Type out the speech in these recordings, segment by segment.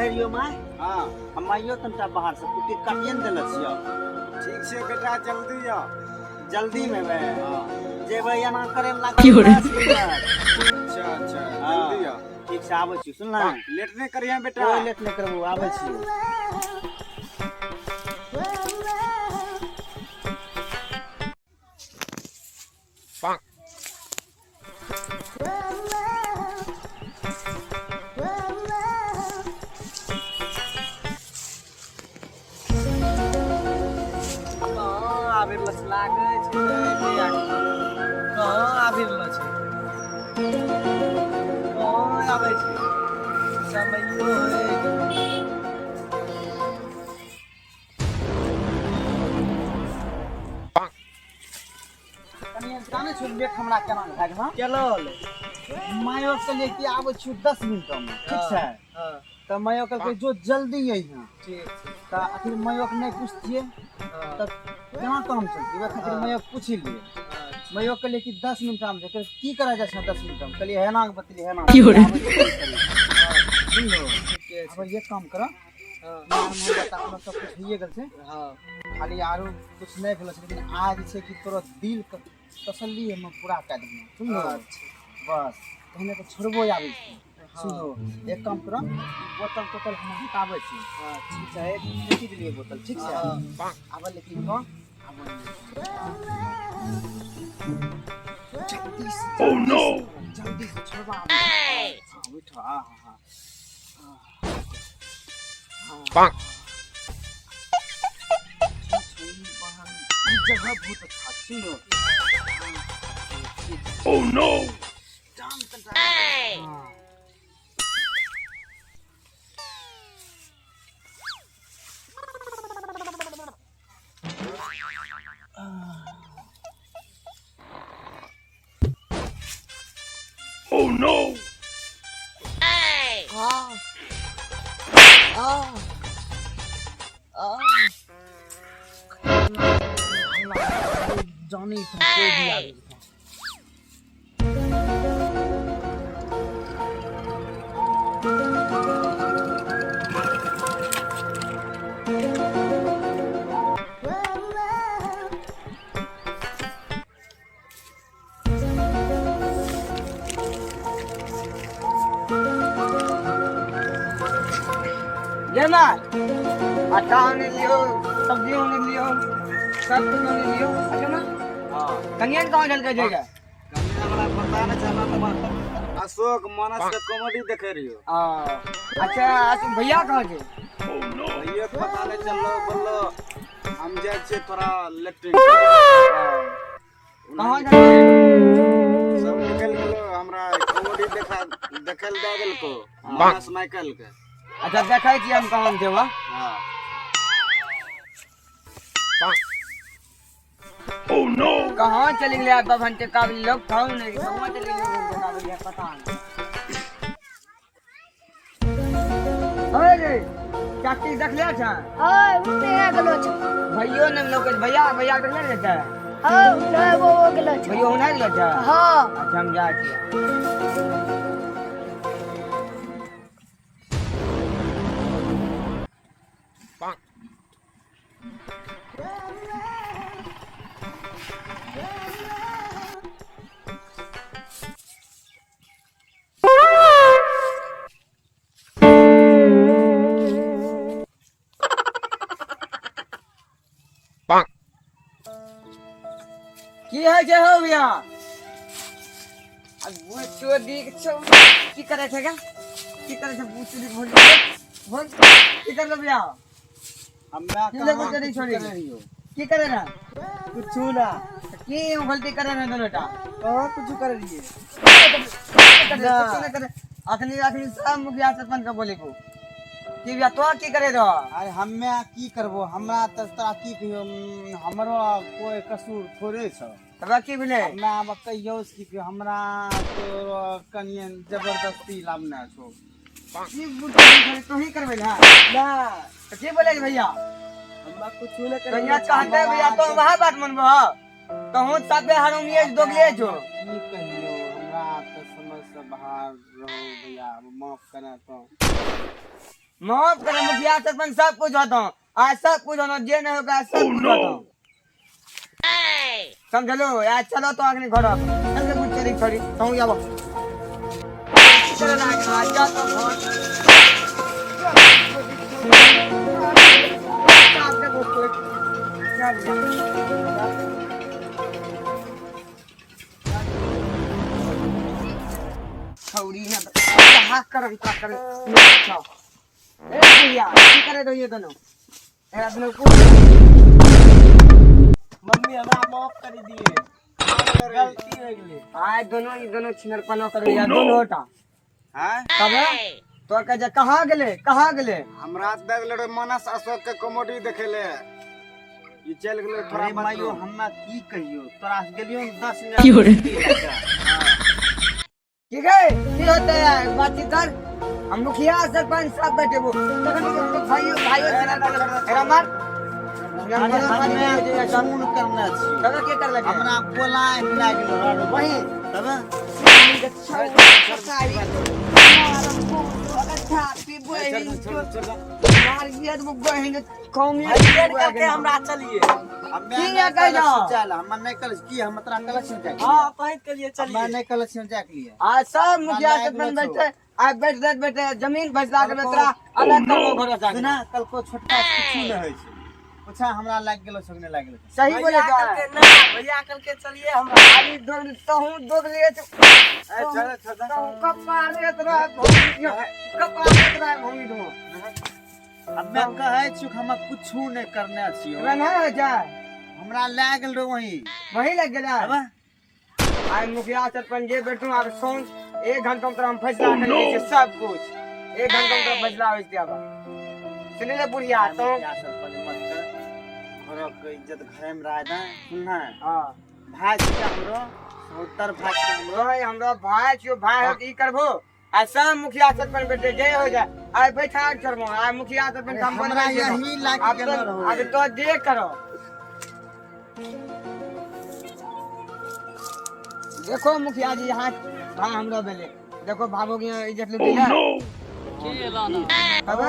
कहै रहियो माय। हाँ। हम आइयो तनिटा बाहर से कुट्टी काटिए ने देले छियो। ठीक छै बेटा, जल्दी आ। जल्दी में बे। हाँ। जेबै एना करे में लागत 10 मिनट। अच्छा अच्छा। हाँ। जल्दी आ। ठीक छै, आबै छी, सुन ना। लेट नहीं करिहे बेटा। कोई लेट नहीं करबो, आबै छी। कहाँ आबि रहल छै? लागै छै भैया कहाँ आबि रहल छै? कहाँ आबै छै? समयो होइ गेलै। कनि जानै छौ लेट हमरा केना भए गेल? केना होलै? मायो के लिए कि आबै छियौ 10 मिनट में, ठीक छै? हाँ। तऽ मायो कहलकै जो जल्दी अइहे। ठीक छै। तऽ आखिर मायो के नहि पुछतियै तऽ केना काम चलतै? ओहि खातिर मायो के पूछि लिए। मायो कहलियै कि 10 मिनट में छै, की करै जाइ छै 10 मिनट में? कहलियै हेना के बतेलियै, हेना के सुनलो। ठीके अब छै। एक काम कर। हाँ। सब कुछ होइए गेल छै। हाँ। खाली आरो कुछ नहि भेल छै, लेकिन आज जे छै कि तोरा दिल के तसल्ली हम पूरा कए देबो, सुनलो? अच्छा। बस पहिने तऽ छोड़बो आबै छै। सुनो, एक काम कर, बोतल तोतल हम हटाबै छी। अच्छा। ठीक छै, फेंकी देलियै बोतल, ठीक छै? हाँ। आब लेकिन कह आब जल्दी से। Oh no! जल्दी से छोड़बा आबै छै। हाँ, उठ, हाँ हाँ हाँ। ई जगह बहुत अच्छा छै, सुनो। Oh no! जान कनिटा। हाँ। Oh no! हाँ हाँ हाँ। जानी तो कोई भी आबि जेतौ। ये ना आटा आने लियो, सब्जी आने लियो, सब कुछ आने लियो। अच्छा ना। हाँ। कनियन कहाँ चल के जाएगा? कनिया हमरा पता नहीं चला तो अशोक मानस के कॉमेडी देखे रहियो। आ, अच्छा, आज भैया कहाँ छे? भैया के पता नहीं चललो, बोललो हम जाइ छियै थोड़ा लेट्रिन। कहाँ चल? सब निकल गेलो, हमरा कॉमेडी देखा देखल दए देलको मानस माइकल के। अच्छा, देखै छी हम कहाँ जेबा। हाँ। कहाँ चली गेलै बभन के काबिल लोग? कहूँ नहीं कहाँ चली गेलै बभन के काबिल, पता नहीं। अरे चाची, देखले छ? ओए, उठे गेलो छ। भैयो ने लोक, भैया, भैया देखले ने छै? हाँ, उठे वो गेलो छ। भैयो हुना गेलो छ? हाँ। अच्छा, हम जाइ छियै। की होइ छै हौ भैया? आ बुचोदी के छौ, की करै छै गे? की करै छै बुचोदी? बोल बोल, की करलो भैया? हमरा की लगो कहाँ चली कुछ छोड़ी? करे रहियो। की करे ना? कुछू ना। की गलती करे ना बेटा? कहाँ कुछ करे रहिए? कुछ नहीं करे। अखनी अखनी सब मुखिया सरपंच के बोले को की भैया, तो की करे रहो? अरे हमे की करबो? हमरा तऽ तोरा की कहियो, हमरो कोई कसूर थोड़े छौ। तब की भेलै? हमरा आब कहियो से की कहियो, हमरा तो कनिए जबरदस्ती लाबने छौ। की बुझ तू ही करबै ना? ना। तो की बोले भैया? हमरा कुछ नहीं तो यहाँ कहते भैया, तो वह बात मनबो? कहूँ सबे हरामिए दोगले छो। की कहियो, हमरा तऽ समझ से बाहर रहो भैया, माफ करना तो। माफ करे मुखिया सरपंच सब कुछ होता हूँ, आज सब कुछ होना जे नहीं होगा सब कुछ होता हूँ, समझलो? आज चलो तो आगे घर चल के कुछ चली छोड़ी तो जाओ चलो ना आज जा तो घर छौरी ना कहाँ करम का करे। ए भैया की करे दो ये दोनों ए दोनों को मम्मी हमरा माफ कर दिए, गलती हो गेलै। आय दोनों ई दोनों छिनरपना करे या दोनों टा। हैं? तब तोर के जे कहाँ गेले, कहाँ गेले? हमरा से दे गेलै मानस अशोक के कॉमेडी देखेले, ई चल गेलै थोड़ा। अरे माइयो, हमरा की कहियो, तोरा से गेलियो 10 मिनट। ठीक है की होते है बातचीत कर, हम मुखिया सरपंच सब बैठे वो तखन तो भाइयों भाइयों छिनरपना एकरा मार। अरे हमे खून करना छी। तब के कर लगे? हमरा बोलाय लागि गेलो वही तब। हमरा चलिए। की ये कहि जाओ? चल, हम नहीं कल की हम तोरा कल छियो जाके। हां, कहत के लिए चलिए, हम नहीं कल छियो जाके लिए। आ सब मुखिया हमरा सरपंच लागलो। बैठे आ बैठ बैठ बैठे जमीन फैसला के तोरा अलग करबो घर जाके। सुना, कल को छोटका कुछ नहीं होइ छै, पूछा हमरा लागि गेलो छगने लागि गेलो। सही बोले जा भैया कल के चलिए हमरा। अभी दोग तहु दोग लिए तो ए चल चल। तहु कपार रे तोरा भूमि, कपार रे तोरा भूमि दो। हमे कहै छियो हम कुछ नहीं करने छियो। तोरा नहीं हो जाए। हमरा लागि गेल रहो वही। वही लग गेला। अब आइ मुखिया सरपंच जे बैठू आब सुन, एक घंटा में तोरा हम फैसला कर दै छियै सब कुछ, एक घंटा में तोरा फैसला होइ जेतै। आब सुनि ले बुढ़िया तो। मुखिया सरपंच मत कर, घरक इज्जत घरे में रह दे, सुनना? हाँ। भाई छिका हमरो, सहोदर भाई छिका हमरो। तोय हमरो भाई छियो, भाई हो त ई करबो? आ सब मुखिया सरपंच बैठे जे हो जाए आइ बैठा के छोड़बो। आइ मुखिया सरपंच हम हमरा बनबै छियै। यही लागि आब गेलो तो रहो। आब तो जे करो देखो मुखिया जी, यहाँ भाई हमरो भेले, देखो भाभो के यहाँ इज्जत लुटी है। की एलो ना? तब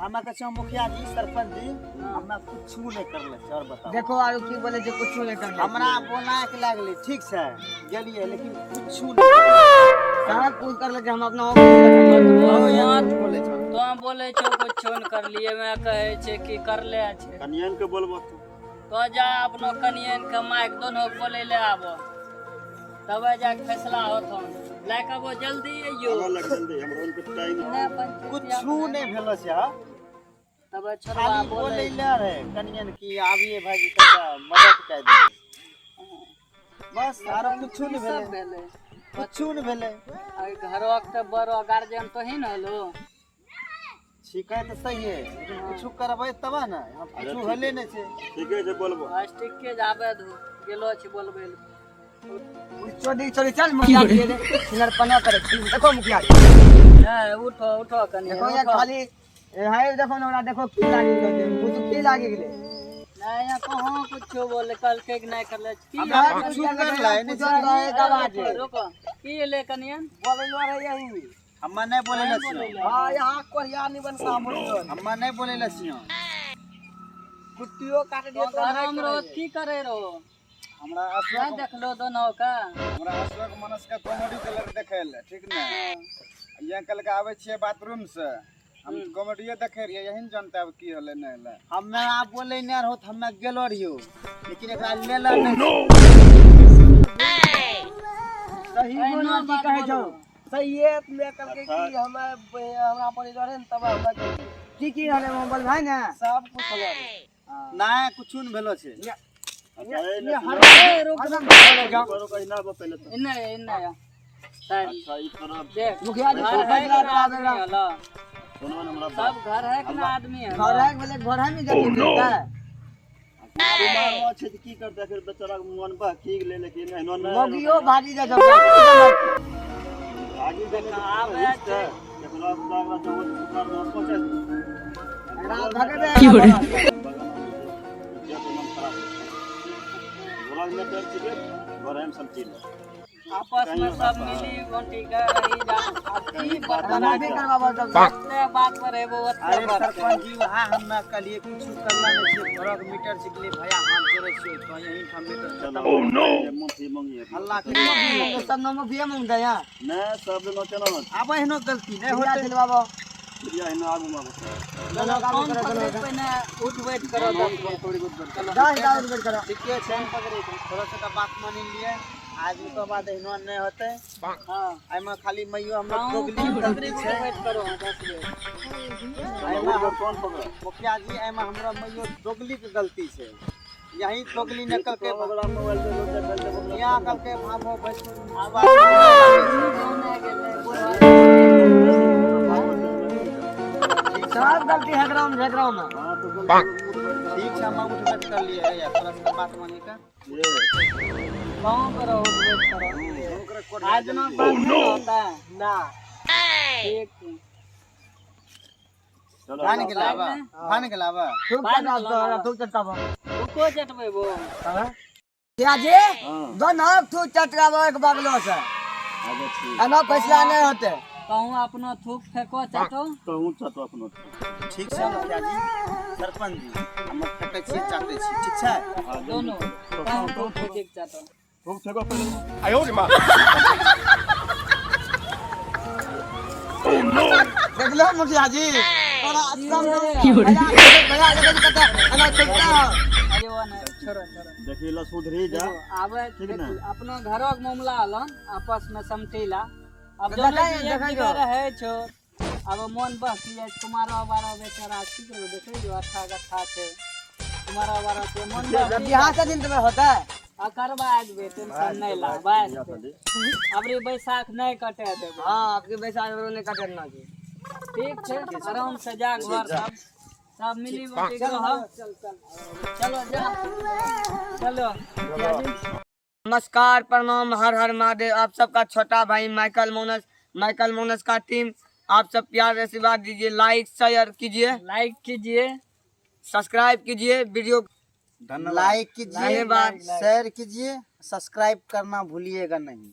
हमरा कहै छियो मुखिया जी सरपंच जी हमरा कुछ नहीं करले छै, और बताओ। देखो आरो की बोले जे कुछो नहीं करले। हमरा बोला के लागले, ठीक छै गेलिए, लेकिन कुछ नहीं। सब कुछ करले हम अपना। बोले छौ। तो बोले छौ कुछो न करलिए, मैं कहै छै कि करले छै। कनियन के बोलबो तू। तो जा अपनो कनियन के माइक दोनों के बोले ले आबो, तब जाके फैसला होत। हम लाके आबो, जल्दी अइयो। लग जल्दी, हमरा उनके टाइम। नहि पंचायत। कुछ नहीं भेलो छै, हाँ? तब छोड़वा खाली बोले। बोले ले रहे कनियन की आबिए भाईजी तनिका मदद कर दिए, बस आरो कुछ नहीं सब भेलै। भेलै। कुछ नहीं भेलै। अरे घरक तऽ बड़ो गार्जियन तो ही न होलो। छिकै तऽ सही है, लेकिन कुछ करबै तब ने, यहाँ कुछ होले नहीं छै। ठीके छै, बोलबो। प्लास्टिक के जाबे धू गेलो छी बोलबै लए। चोरी चोरी चल मुखिया जी छिनरपना करे देखो मुखिया जी। ए उठो उठो कनि। देखो ये उठो। खाली ए है, देखो ना ओकरा, देखो की लागि गेलै, कुछ की लागि गेलै। नहीं यहाँ कहाँ कुछो बोले कहलकै कि नहीं करले की। हमरा कुछ करलै नहीं कुछ रहे गवा जे। रुको, की ले कनियन? हम्मा नहीं बोले ले छियो। हां, यहाँ कोरिया निबन सामने। हम्मा नहीं बोले ले छियो। कुट्टियो काट तो घरमे रहो की करे रहो? हमरा नहीं अशोक देखलो दोनों का। हमरा अशोक मनस के कॉमेडी कलर देखे ले, ठीक ने? यहाँ कल के आबै छियै बाथरूम से, हम कॉमेडीए देखे रहियै, यही ने जानते अब की होलै नहीं होलै। हम्मे आब बोले नहीं रहो, हम्मे गेलो रहियो, लेकिन एकरा लेला नहीं। सही बोलो, की कहै छौ? अच्छा, की की होले मोबाइल भाई ने? सब कुछ होलो नहीं, कुछ नहीं भेलो छै। अच्छा, ए ने ए, रुक हरदम बोले जाओ। रुको रुको, इना आबो पहिले तो। इन्ने इन्ने या साइड। अच्छा, ई तोरा देख मुखिया जी घर सब है फैसला कि ना करा आदमी देगा। होला? सुनो ने हमरा बात। सब घर है कि ना आदमी है? घर है बोले, घर है में जाके देता है। बीमार हो छै तऽ की करतै? फिर बेचारा के मन बहकी गेलै, लेकिन एहनो नहि। मगियो भागी जा सब। आगे देख आबै छै। एकरा लागला जहाँ ओकरा पहुँचा एकरा भगबे। इज्जत एकदम खराब हो छै। घरमे छिकै, घरेमे सब चीज। आपस में सब मिली बांटी के रही जा। अब की माफी बता करवाबो तब। ओतने बात पर हेबो ओतने अरे बात। सरपंच जी, वहाँ हम कहलिए कुछ करना नहीं छै, घरक मीटर सिखले भैया हाथ जोड़े छियै तो यही ठाम मीटर खत्म। Oh no! माफी मांगिए। हल्ला के सब नाम माफिए मांगते हैं। नहि, सब दिनो केना होत? आब एहनो गलती नहि बिया होतै। दिलवाबो। प्रिया हिना आगू मे आबो। दोनों काम कौन करो। पकड़े दोनों पहिने उठ बैठ करो। दस दाउद बैठ करो। ठीके छै, थोड़ा सा बात मानि लिए, आज के बाद एहनो नहि होतै। हाँ। एहिमे खाली मैयो हमरा गाँव दोगली कौन गलती पकड़े छै। उठ बैठ करो 10 बेर। एहिमे उठ कौन पकड़? मुखिया जी, एहिमे हमरा मैयो दोगली के गलती छै। यही दोगली ने कलके बगला मोबाइल पे लोग चल चल। यहाँ कलके भाभो बैठ आवाज। गाँव गेलै बुढ़वा। सब गलती है ग्राम झगड़ा में। हां तो गलती उठ बैठ करो। ठीक छै, हम उठ बैठ कर लिए या थोड़ा सा बात मानी का। ये गाँव करो, उठ बैठ करो। आज ना बात नहीं होता है। ना। ठीक छै। चलो। भान के लावा, भान के लावा। थूक चटाब तो थूक चटाब। रुको, चटबै बो। क्या जी? हां। दोनों थूक चटकाबो एक बगलो से। आगे ठीक। एना फैसला नहीं होते। कहूँ अपनो थूक फेको, चटो। तो ऊंच तो अपनो। ठीक छै मुखिया जी, सरपंच जी, हम फेकै छियै, चाटै छी, ठीक छै? हां। दोनों कहूँ थूक फेंक चटो। थूक फेको पहिले। देख लो मुखिया जी, तोरा असम भैया भैया देखो कते एना थूकता हो। अरे वो नहीं, छोड़ो छोड़ो। देखी ल, सुधरी जा। देखो, आबे। ठीक ने? देखू, अपनो घरोक मामला हलन, आपस में समटीला। अब तो दोनों देखाइ- एक देखाइ जगह जो। रहै छो, अब मोन बहकी जाइ छै। कुमारो बारो बेचारा की करबै, देखै जो अच्छा गट्ठा छै कुमारो बारो के मोन बहकी। बिहार से दिन तुम्हें होता है। आ करबा देबै, टेंशन नहीं ला बस। अबरी बैसाख नहीं कटे देबै। हाँ, आपके बैसाख नहीं कटना जी। ठीक छै, आराम से जा घर, सब सब मिली बाटी के रहो। चलो जा, चलो मुखिया जी। नमस्कार, प्रणाम, हर हर महादेव। आप सबका छोटा भाई माइकल मोनस, माइकल मोनस का टीम। आप सब प्यार आशीर्वाद दीजिए, लाइक शेयर कीजिए। लाइक कीजिए। सब्सक्राइब कीजिए वीडियो। लाइक कीजिए, धन्यवाद। शेयर कीजिए, सब्सक्राइब करना भूलिएगा नहीं।